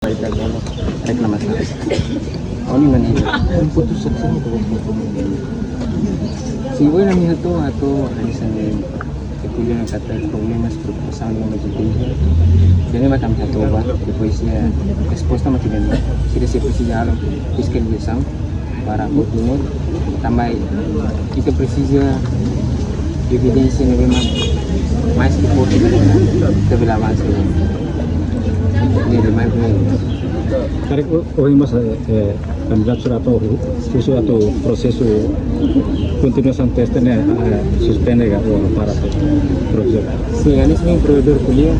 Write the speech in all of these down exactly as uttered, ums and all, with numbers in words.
Ita solo reklamasaun. Oni mane. Putus seksi itu. Singgu na mi hatu hatu hanesan ne'e. Ko'alia katak problemas preokupasaun no maksudnya. Jadi mak ami hato'o ba, depois iha resposta mak ida-ne'e. Sira sei presiza halo fiskalizasaun para kontinua, tanba ita presiza evidénsia ne'ebé mak mais ke forte, ita bele avansa. Ne'e demais ne'e. Karik o, o mas, eh, kandidatu sira atu husu atu prosesu kontinuasaun teste ne'e, eh, suspende ka ou para, profesór? Sin, hanesan provedór ko'alia,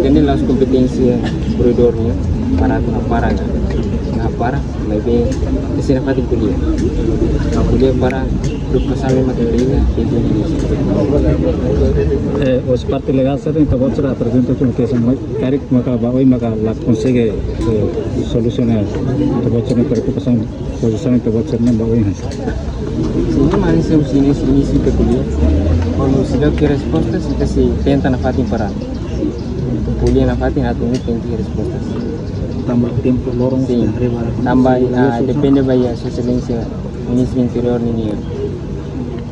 ida-ne'e la'ós kompeténsia provedór nian, para atu hapara ka, hapara, maibé ita sei nafatin ko'alia. Ko'alia para preokupasaun mak ita iha, ita iha. Eh, husi parte legál sira, ita-boot sira aprezenta keixa, karik maka ba oin maka la konsege, eh, solusiona ita-boot sira-nia preokupasaun, pozisaun ita-boot sira-nian ba oin hanesan. Sin, mak hanesan husi inísiu, inísiu ita ko'alia. Kuandu seidauk iha resposta, ita sei tenta nafatin para ko'alia nafatin atu nune'e tenke iha resposta. Tanba tempu loron. Sin. Tanba, ah, depende ba iha Sua Exelénsia Ministru Interiór ninia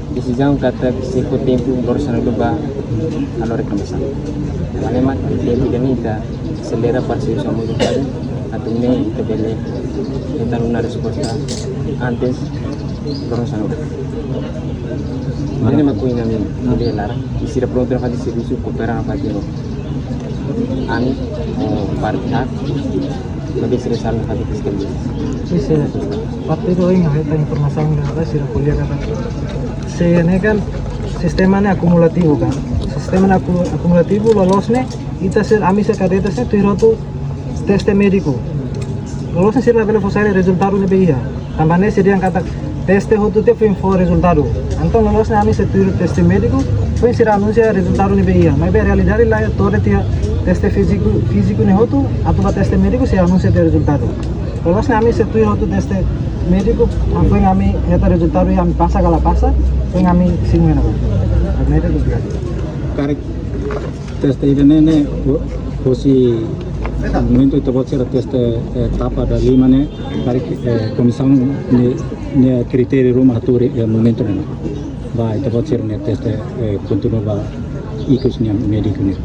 desizaun katak sei fó tempu loron sanulu ba halo reklamasaun. Maibé mak tempu ida-ne'e ita aselera para servisu hamutuk fali, atu nune'e ita bele hetan ona resposta antes loron sanulu. Ida-ne'e mak ohin ami, ami bele laran. I sira prontu nafatin servisu, koopera nafatin ho ami, ho parte hak, maibé sira sala nafatin fiskalizasaun. Sin, partidu ohin hetan informasaun katak sira ko'alia katak, se ne'e kan sistema ne'e akumulativu kan. Sistema ne'e aku-, akumulativu, loloos ne'e, ita sira, ami sira kadete sira tuir hotu teste médiku. Loloos ne'e sira labele fó sai rezultadu ne'ebé iha. Tanba ne'e sira dehan katak teste hotu tiha foin fó rezultadu. Entaun loloos ne'e ami sei tuir teste médiku, foin sira anunsia rezultadu ne'ebé iha. Maibé realidade laiha, to'o tiha teste fíziku, fíziku ne'e hotu, atu ba teste médiku sei anunsia tiha rezultadu. Loloos ne'e ami sei tuir hotu teste médiku, foin ami hetan rezultadu iha, ami pasa ka la pasa, foin ami simu iha ne'ebá. Ne'e de'it. Karik teste ida-ne'e ne'e, ho-, hosi momentu ita-boot sira teste, eh, etapa da lima ne'e, karik, eh, komisaun ne'e, ne'e kritériu ruma atu, eh, momentu ne'e. Ba ita-boot sira-nia teste, eh, kontinua ba ikus nian médiku ne'e.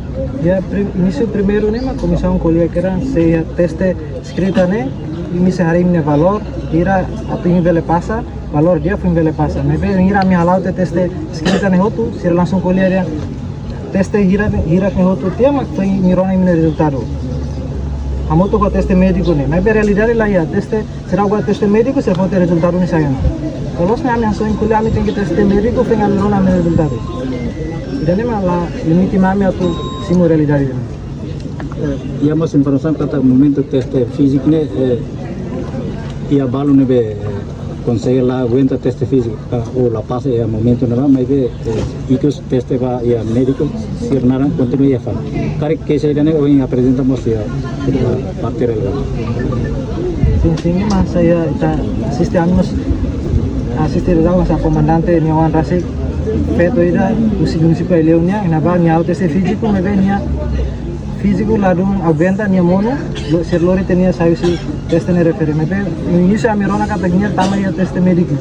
Iha pri-, inísiu primeiru ne'e mak komisaun ko'alia katak se iha teste eskrita ne'e, imi sei harii imi-nia valór, hira atu imi bele pasa, valór di'ak foin bele pasa. Maibé bainhira ami hala'o tiha teste eskrita ne'e hotu, sira langsung ko'alia dehan teste hira, hira ne'e hotu tiha mak foin imi rona imi-nia rezultadu. Hamutuk ho teste médiku ne'e. Maibé realidade laiha, teste, sira ba teste médiku, sira fó tiha rezultadu ne'e sai ona. Loloos ne'e ami hanesan ohin ko'alia, ami tenke teste médiku, foin ami rona ami-nia rezultadu. Ida-ne'e mak la permite ami atu simu realidade ne'e. Eh, iha mós informasaun katak momentu teste fíziku ne'e, eh, iha balu ne'ebé, eh, konsege la aguenta teste fíziku, ka, ou la pasa iha momentu ne'ebá, maibé, eh, ikus teste ba iha médiku, sira naran kontinua iha fali. Karik keixa ida-ne'e ohin aprezenta mós iha, eh, parte relevante. Sin, sin, mak hanesan ita asiste, ami mós asiste, ita mós komandante nia oan rasik, feto ida, husi munisípiu Aileu nian, iha ne'ebá nia halo teste fíziku, maibé nia fíziku ladún aguenta, nia monu, lo-, sira lori tiha nia sai husi teste ne'e refere. Maibé inísiu ami rona katak nia tama iha teste médiku.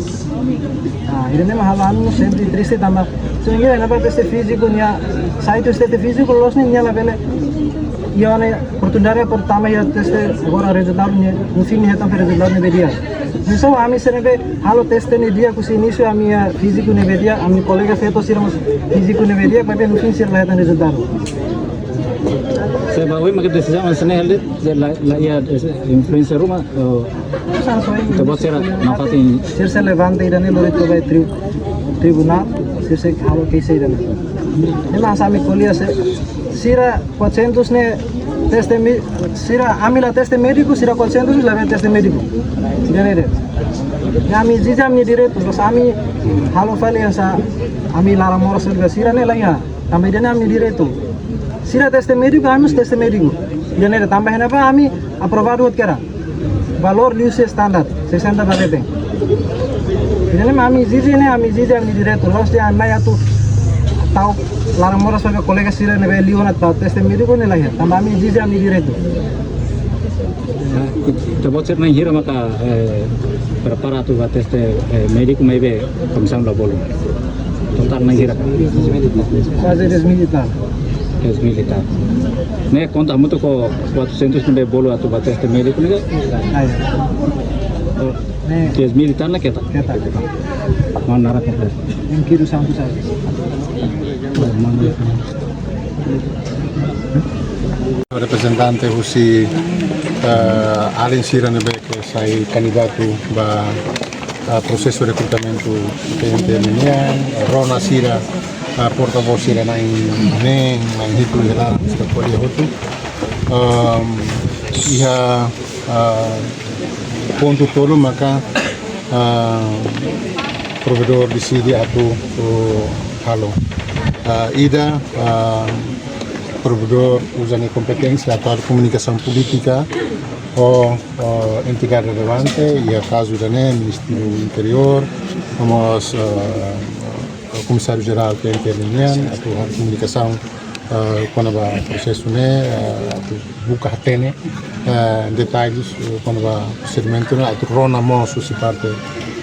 Ah, ida-ne'e mak halo ami sente triste tanba. Sehingga iha ne'ebá teste fíziku nia sai husi teste fíziku, loloos ne'e nia labele iha ona oportunidade para tama iha teste agora rezultadu ne'e, no fim nia hetan rezultadu ne'ebé di'ak. Entaun ami sira ne'ebé halo teste ne'e di'ak husi inísiu, ami iha fíziku ne'ebé di'ak, ami kolega feto sira mós fíziku ne'ebé di'ak, maibé no fim sira la hetan rezultadu. Se ba oin mak desizaun hanesan ne'e halo de'it, la, la iha influénsia ruma, eh, ita-boot sira nafatin. Sira sei levanta ida-ne'e lori to'o ba tri-, tribunál, sira sei halo keixa ida-ne'e. Ne'e mak hanesan ami ko'alia se, sira quatrocentos ne'e teste mi-, sira ami la teste médiku, sira quatrocentos labele teste médiku. Ida-ne'e de'it. Ne'e ami ezije ami-nia direitu, terus ami halo fali hanesan ami laran moras ba sira ne'e laiha. Tanba ida-ne'e ami-nia direitu. Sira teste médiku, ami mós teste médiku. Ida-ne'e de'it tanba iha ne'ebá ami aprovadu hotu kedas. Valór liuhusi standar, sessenta ba leten. Ida-ne'e mak ami ezije ne'e, ami ezije ami-nia direitu. Loloos de'it ami mai atu tau laran moras ba kolega sira ne'ebé liu ona tau teste médiku ne'e laiha. Tanba ami ezije ami-nia direitu. Ita-boot sira na'in hira maka, eh, prepara atu ba teste, eh, médiku maibé komisaun la bolu? Totál na'in hira? Kuaze dez mil e tal. Dez mil e tal. Ne'e konta hamutuk ho quatrocentos ne'ebé bolu atu ba teste médiku ne'e? Ai. Oh, ne'e dez mil e tal ne'e keta? Keta. Mana nara keta? Yang kiru sampu saja. Reprezentante husi, eh, alin sira ne'ebé ke sai kandidatu ba, eh, prosesu rekrutamentu T N T nian, rona sira, eh, portavós sira na'in neen, na'in hitu iha laran, sira ko'alia hotu. Ehm, iha, eh, pontu tolu maka, eh, provedór deside atu, eh, halo. Eh, ida, eh, provedór uza nia kompeténsia atu halo komunikasaun polítika ho, eh, entidade relevante, iha kazu ida-ne'e Ministériu Interiór, no mós, eh, Komisáriu Jerál T N T nian, atu halo komunikasaun, eh, kona-ba prosesu ne'e, eh, atu buka hatene, eh, detalles, eh, kona-ba prosedimentu ne'e, atu rona mós husi parte,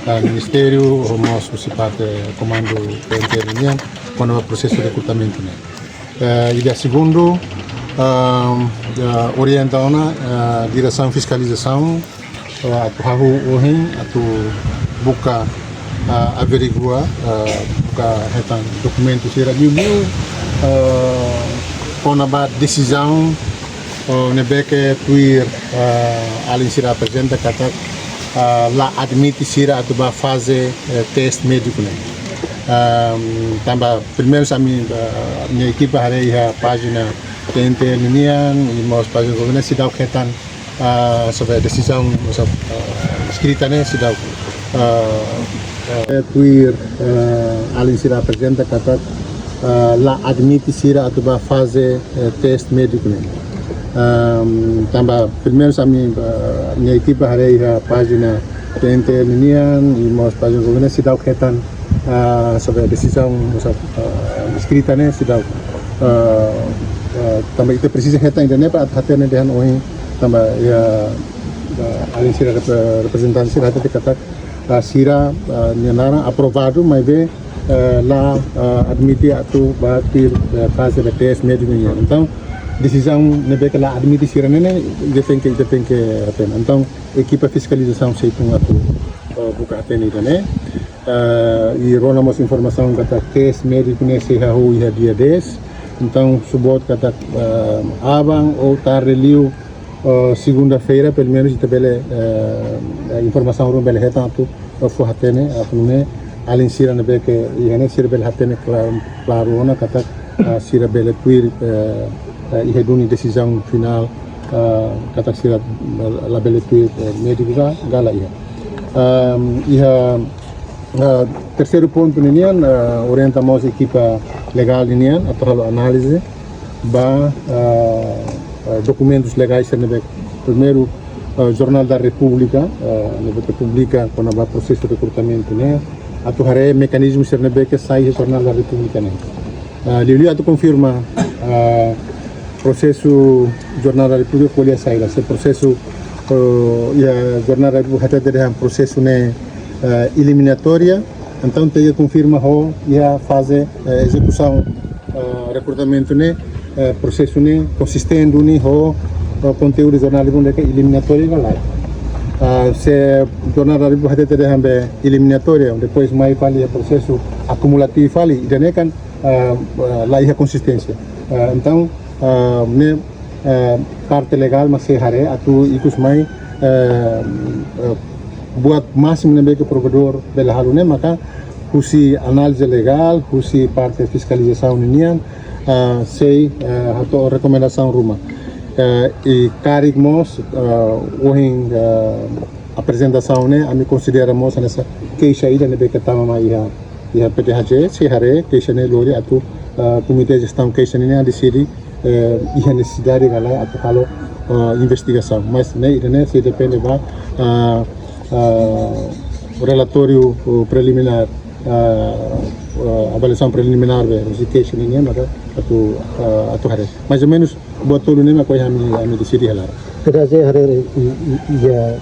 eh, ministériu, no mós husi parte komandu T N T nian, kona-ba prosesu rekrutamentu ne'e. Eh, ida segundu, ehm, eh, orienta ona, eh, diresaun fiskalizasaun, eh, atu hahú ohin, atu buka, eh, averigua, eh, buka hetan dokumentu sira liuliu, eh, kona-ba desizaun, eh, ne'ebé ke tuir, eh, alin sira aprezenta katak, eh, la admite sira atu ba faze, eh, teste médiku ne'e. Ehm, tanba primeiru ami, eh, ami ekipa haree iha pájina T N T nian, i mós pájina governu seidauk hetan, ah, sobre desizaun, sobre, ah, eskrita ne'e seidauk, ah, ah, tuir, ah, alin sira aprezenta katak, ah, la admite sira atu ba faze, eh, teste médiku ne'e. Ehm, tanba primeiru ami, ah, ami ekipa haree iha pájina T N T nian, i mós pájina governu seidauk hetan, ah, sobre desizaun, sobre, ah, eskrita ne'e seidauk, ah, ah, tanba ita presiza hetan ida-ne'e para hatene dehan ohin tanba iha, ah, alin sira repre-, reprezentante sira hatete katak, ah, sira, ah, nia naran aprovadu, maibé, ah, la, ah, admite atu ba tuir, ah, faze teste médiku nian. Entaun, desizaun ne'ebé ke la admite sira ne'e ne'e, ita tenke, ita tenke hatene. Entaun, ekipa fiskalizasaun sei tun atu, eh, buka hatene ida-ne'e. Eh, i rona mós informasaun katak teste médiku ne'e sei hahú iha dia dez. Entaun, suporta katak, eh, aban ou tarde liu, eh, segunda-feira, pelumenus, ita bele, eh, informasaun ruma bele hetan atu, eh, fó hatene, atu nune'e, alin sira ne'ebé ke iha ne'e sira bele hatene klaru, klaru ona katak, ah, sira bele tuir, eh, eh, iha duni desizaun finál, ah, katak sira la, labele tuir, eh, médiku ka, ka lae iha. Ehm, iha, ah, terseiru pontu ninian, ah, orienta mós ekipa legál ninian atu halo análize ba, ah, ah, dokumentus legais sira ne'ebé primeiru, ah, Jornál da Repúblika, ah, ne'ebé ke publika kona-ba prosesu rekrutamentu ne'e, atu haree mekanizmu sira ne'ebé ke sai iha Jornál da Repúblika ne'e. Ah, liuliu atu konfirma, ah, prosesu Jornál da Repúblika ko'alia saida, se prosesu, eh, iha Jornál da Repúblika hatete dehan prosesu ne'e, eh, eliminatória, entaun tenke konfirma ho iha faze, eh, ezekusaun, eh, rekrutamentu ne'e, eh, prosesu ne'e konsistente duni ho, ho konteúdu jornál ne'ebé ke eliminatória ka lae. Ah, se Jornál da Repúblika hatete dehan be eliminatória, depois mai fali iha prosesu akumulativu fali, ida-ne'e kan, ah, ah, la iha konsisténsia. Ah, entaun, ah, ne'e, ah, parte legál mak sei haree atu ikus mai, ah, ah, buat másimu ne'ebé ke provedór bele halo ne'e maka husi análize legál, husi parte fiskalizasaun ninian, ah, sei, ah, hato'o rekomendasaun ruma. Ah, i karik mós, ah, ohin, ah, aprezentasaun ne'e, ami konsidera mós hanesan keixa ida ne'ebé ke tama mai iha, iha P T H J, sei haree keixa ne'e lori atu, ah, Komité Jestaun Keixa nian deside, eh, iha nesesidade ka lae atu halo, ah, investigasaun. Mas ne'e, ida-ne'e sei depende ba, ah, ah, relatóriu, oh, preliminár ah, ah, avaliasaun preliminár be husi keixa ninian, maka atu, ah, atu haree. Mais ou menus buat tolu ne'e mak ohin ami, ami deside hela. Kedas haree, i, i, iha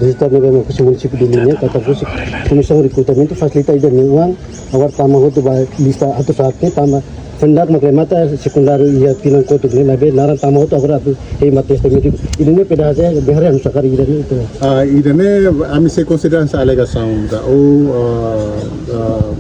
rezultadu ne'ebé mak husi munisípiu Dili nian, katak husi komisaun rekrutamentu fasilita ida-ne'e oan, agora tama hotu ba lista atu sate, tama fendak mak remata sekundáriu iha tinan kotuk ne'e, maibé naran tama hotu agora atu hetan teste médiku. Ida-ne'e kedas be haree anu sakali ida-ne'e ita. Ah, ida-ne'e ami sei konsidera hanesan alegasaun ida, ou, ah, ah,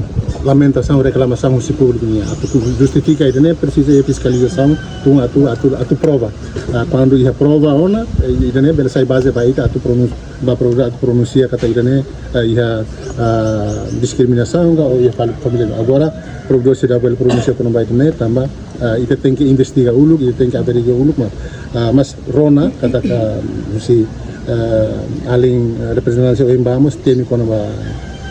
lamentasaun, reklamasaun husi públiku nian. Atu justifika ida-ne'e presiza iha fiskalizasaun, tun atu, atu, atu prova. Ah, kuandu iha prova ona, eh, ida-ne'e bele sai baze ba ita atu pronun-, ba provedór atu pronunsia katak ida-ne'e, eh, iha, ah, diskriminasaun ka ou iha fali família. Agora, provedór seidauk bele pronunsia kona-ba ida-ne'e, tanba, ah, ita tenke investiga uluk, ita tenke averigua uluk, mas, ah, mas rona katak, ah, husi, ah, alin, ah, reprezentante ohin bá mós temi kona-ba,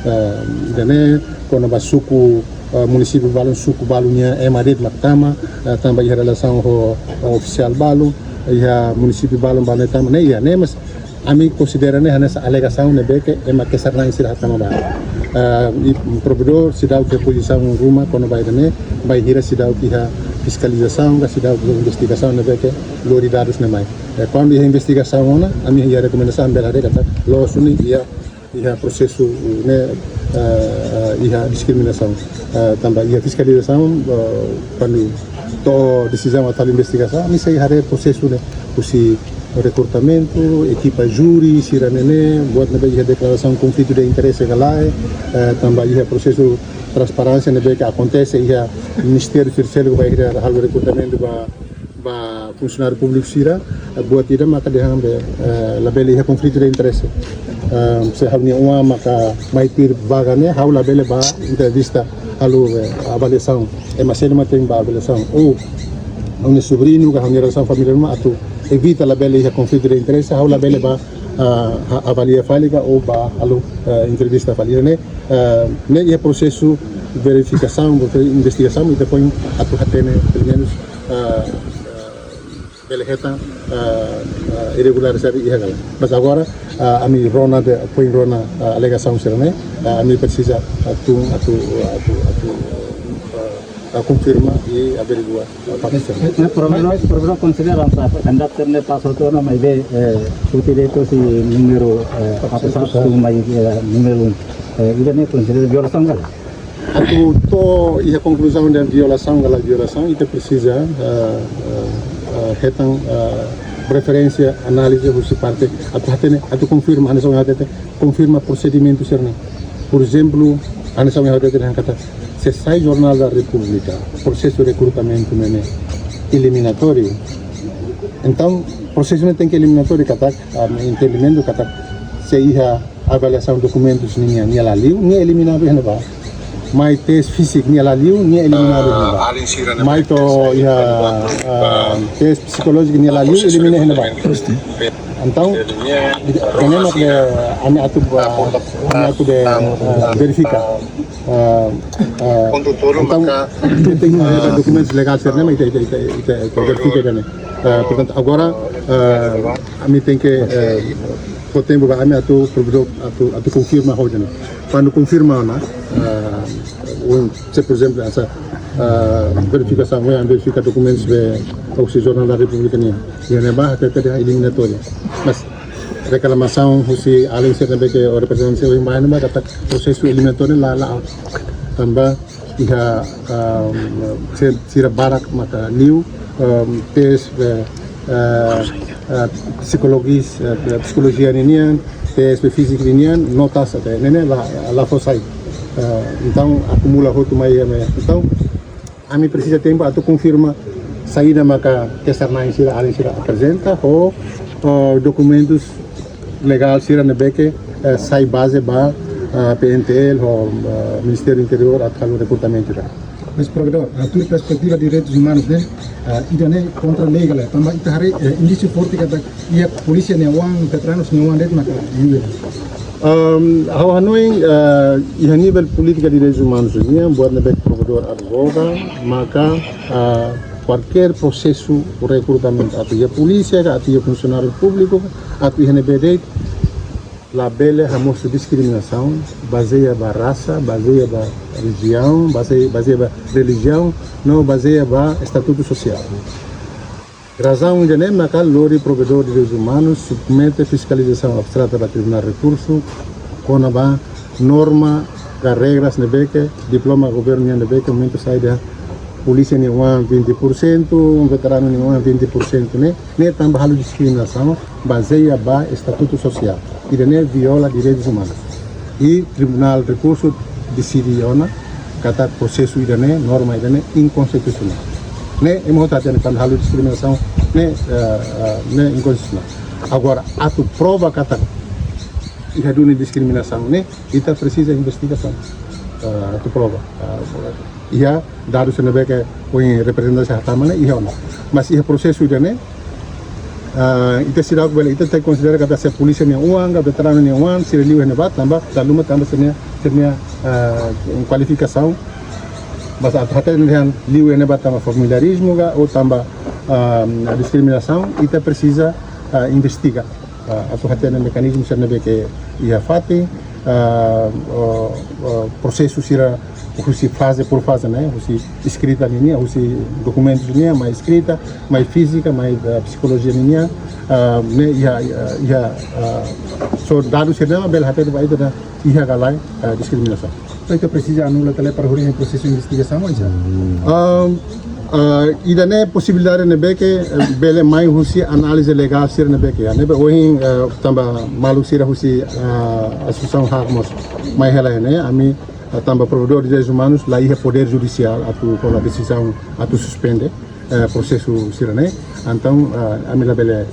ah, ida-ne'e, kona-ba suku, ah, munisípiu balun, suku balun nian ema de'it mak tama, ah, tanba iha relasaun ho, ah, ofisiál balun, iha munisípiu balun, balun tama, ne'e iha, ne'e mas ami konsidera ne'e hanesan alegasaun ne'ebé ke ema kesar-na'in sira hatama ba. Ah, i provedór seidauk iha pozisaun ruma kona-ba ida-ne'e, bainhira seidauk iha fiskalizasaun ka seidauk iha investigasaun ne'ebé ke lori dadus ne'e mai. Eh, kuandu iha investigasaun ona, ami iha rekomendasaun bele haree katak loos duni iha, iha prosesu ne'e, eh, iha diskriminasaun. Eh, tanba iha fiskalizasaun, eh, kuandu to'o desizaun atu halo investigasaun, ami sei haree prosesu ne'e, husi rekrutamentu, ekipa júri sira-ne'e, buat ne'ebé iha deklarasaun konflitu de interese ka lae, eh, tanba iha prosesu transparénsia ne'ebé ke akontese iha ministériu sira seluk bainhira halo rekrutamentu ba, ba funsionáriu públiku sira, eh, buat ida maka dehan be, eh, labele iha konflitu de interese. Eh, se ha'u-nia oan maka mai tuir vaga ne'e, ha'u labele bá entrevista halo, eh, avaliasaun. Ema seluk mak tenke bá avaliasaun. Ou ha'u-nia sobriñu ka ha'u-nia relasaun familiár mak atu evita labele iha konflitu de interese, ha'u labele bá, ah, ha-, avalia fali ka ou bá halo, eh, entrevista fali. Ne'e, eh, ne'e iha prosesu verifikasaun, prosesu investigasaun, ita foin atu hatene, pelumenus, eh, eh, bele hetan, eh, eh, irregularidade iha ka lae. Mas agora, eh, ami rona de'it, foin rona, eh, alegasaun sira-ne'e, eh, ami presiza, eh, tun atu, atu, atu, eh, eh, konfirma i averigua, eh, faktu sira-ne'e. Ne'e, ne'e provedór, provedór konsidera hanesan kandidat sira-ne'e pas hotu ona, maibé, eh, foti de'it husi númeru, eh, apesar tu mai, eh, númeru, eh, ida-ne'e konsidera violasaun ka lae? Atu to'o iha konkluzaun de violasaun ka lae violasaun, ita presiza, eh, eh, eh, hetan, eh, referénsia, análize husi parte, atu hatene, atu konfirma, hanesan ohin hatete, konfirma prosedimentu sira-ne'e. Por ezemplu, hanesan ohin hatete dehan katak, se sai Jornál da Repúblika, prosesu rekrutamentu ne'e eliminatóriu. Entaun, prosesu ne'e tenke eliminatóriu katak, ah, entendimentu katak, se iha avaliasaun dokumentus nian, nia la liu, nia eliminadu iha ne'ebá. Mai teste fíziku nia la liu, nia eliminadu iha ne'ebá. Mai to'o iha, ah, teste psikolójiku nia la liu, elimina iha ne'ebá. Entaun, ida-ne'e mak ami atu ba, ami atu be, ah, verifika. Ah, ah, entaun, ita tenke iha dokumentus legais sira-ne'e, ita, ita, ita, ita, ita verifika ida-ne'e. Ah, portantu, agora, ah, ami tenke, eh, fó tempu ba ami atu provedór atu, atu konfirma ho ida-ne'e. Kuandu konfirma ona, ah, ohin, se por ezemplu, hanesan, ah, verifikasaun, ohin ami verifika dokumentus be husi Jornál da Repúblika nian. Iha ne'ebá hatete dehan eliminatóriu. Mas reklamasaun husi alin sira ne'ebé ke reprezentante ohin bá ne'e mak katak prosesu eliminatóriu la, la. Tanba iha, um, se-, sira barak maka liu, um, teste, eh, eh, eh, psikologis, eh, psikologia ninian, teste fíziku ninian, notas até, ne'e ne'e la, la fó sai. Eh, entaun, akumula hotu mai, eh, entaun, ami presiza tempu atu konfirma saida maka kesar-na'in sira, alin sira aprezenta, ho, ho dokumentus legál sira ne'ebé ke, eh, sai baze ba, eh, P N T L ho, eh, Ministériu Interiór atu halo rekrutamentu ida. Mas provedór, ah, tuir perspetiva direitus umanus ne'e, ah, ida-ne'e kontra lei ka lae, tanba ita haree, eh, indísiu forte katak iha polísia nia oan, veteranus nia oan de'it maka liu. Ehm, ha'u hanoin, eh, iha nivel polítika direitus umanus nian, buat ne'ebé ke provedór advoga, maka, ah, kualkér prosesu rekrutamentu, atu iha polísia ka, atu iha funsionáriu públiku ka, atu iha ne'ebé de'it, labele hamosu diskriminasaun bazeia ba rasa, bazeia ba rejiaun, bazeia, bazeia ba relijiaun, no bazeia ba estatutu sosiál. Razaun ida-ne'e maka lori Provedór Direitus Umanus submete fiskalizasaun abstrata ba Tribunál Rekursu kona-ba norma ka regras ne'ebé ke diploma governu nian ne'ebé ke momentu sai dehan polísia nia oan vinte por cento, veteranu nia oan vinte por cento ne'e, ne'e tanba halo diskriminasaun bazeia ba estatutu sosiál. Ida-ne'e viola direitus umanus. I Tribunál Rekursu deside ona katak prosesu ida-ne'e, norma ida-ne'e inkonstitusionál. Ne'e ema hotu hatene tanba halo diskriminasaun ne'e, eh, eh, ne'e inkonstitusionál. Agora, atu prova katak iha duni diskriminasaun ne'e, ita presiza investigasaun, eh, atu prova. Eh, iha dadus ne'ebé ke ohin reprezentante hatama ne'e iha ona. Mas iha prosesu ida-ne'e, ah, ita seidauk bele, ita tenke konsidera katak se polísia nia oan ka veteranu nia oan, sira liu iha ne'ebá tanba, dala ruma tanba sira-nia, sira-nia, ah, kualifikasaun. Mas atu hatene dehan liu iha ne'ebá tanba familiarizmu ka, ou tanba, ah, diskriminasaun, ita presiza, ah, investiga. Ah, atu hatene mekanizmu sira ne'ebé ke iha fatin, ah, ah, ah, prosesu sira husi faze por faze, ne'e, husi eskrita ninia, husi dokumentus ninia, mai eskrita, mai fízika, mai, ah, psikolojia ninia, ah, ne'e iha, iha, iha, ah, so dadus sira-ne'e bele hatete ba ita dehan iha ka lae, ah, diskriminasaun. Entaun ita presiza anula tiha lai para hodi iha prosesu investigasaun, oinsá? Ah, ah, ida-ne'e posibilidade ne'ebé ke, eh, bele mai husi análize legál sira ne'ebé ke. Ne'ebé ohin, eh, tanba maluk sira husi, ah, asosiasaun hak mós mai hela ne'e, ami, ah, tanba Provedór Direitus Umanus la iha podér judisiál atu hola desizaun atu suspende, eh, prosesu sira-ne'e. Entaun, eh, ami labele,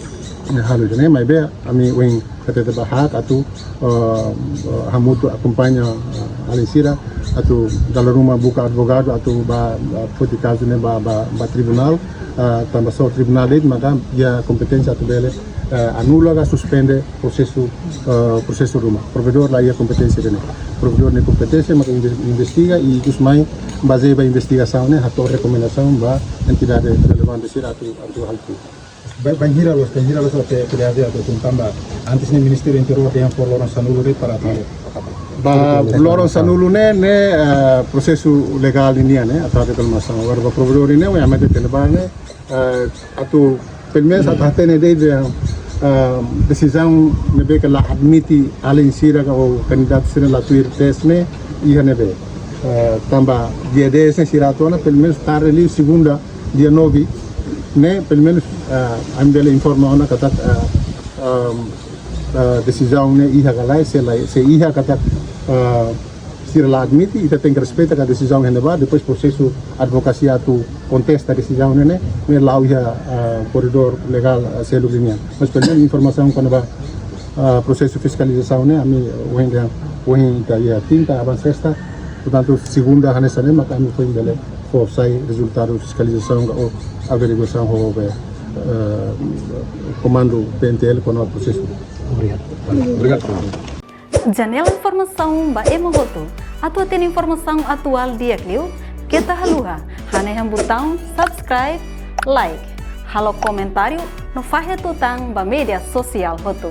eh, halo ida-ne'e, maibé ami ohin hatete ba hak atu, eh, eh, hamutuk akompaña, eh, alin sira atu dala ruma buka advogadu atu ba, ba foti kazu ne'e ba, ba, ba tribunál, eh, tanba só tribunál de'it maka iha kompeténsia atu bele, eh, anula ka suspende prosesu, eh, prosesu ruma. Provedór la iha kompeténsia ida-ne'e. Provedór nia kompeténsia maka inve-, investiga i depois mai bazeia ba investigasaun ne'e hato'o rekomendasaun ba entidade relevante sira atu, atu halo. Ba, bainhira loos, bainhira loos P-, PDHD atu tun tanba antes ne'e Ministériu Interiór dehan fó loron sanulu de'it para atu. Ba loron sanulu ne'e, ne'e, eh, prosesu legál ninia ne'e, atu reklamasaun. Agora ba Provedór ne'e, ohin ami hatene ba ne'e, eh, atu, pelumenus atu hatene de'it, eh, desizaun ne'ebé ke la admite alin sira ka ou kandidatu sira la tuir teste ne'e, iha ne'ebé. Eh, tanba dia dez ne'e sira atu ona, pelumenus tarde liu segunda, dia nove ne'e, pelumenus, eh, ami bele informa ona katak, eh, ehm, eh, desizaun ne'e iha ka lae, se la, se iha katak, eh, sira la admite, ita tenke respeita ka desizaun iha ne'ebá, depois prosesu advokasia atu kontesta desizaun ne'e, ne'e, ne'e la'o iha, eh, koridór legál, eh, seluk nian. Mas pelumenus informasaun kona-ba, eh, prosesu fiskalizasaun ne'e, ami ohin dehan, ohin ita iha kinta, aban sesta, portantu segunda hanesan ne'e, maka ami foin bele fó sai rezultadu fiskalizasaun ou averiguasaun ho, eh, komandu P N T L kona-ba prosesu. Obrigadu. Obrigadu. Janela informasaun ba ema hotu. Atu hatene informasaun atuál di'ak liu, keta haluha hanehan butaun subscribe, like, halo komentáriu no fahe tutan ba média sosiál hotu.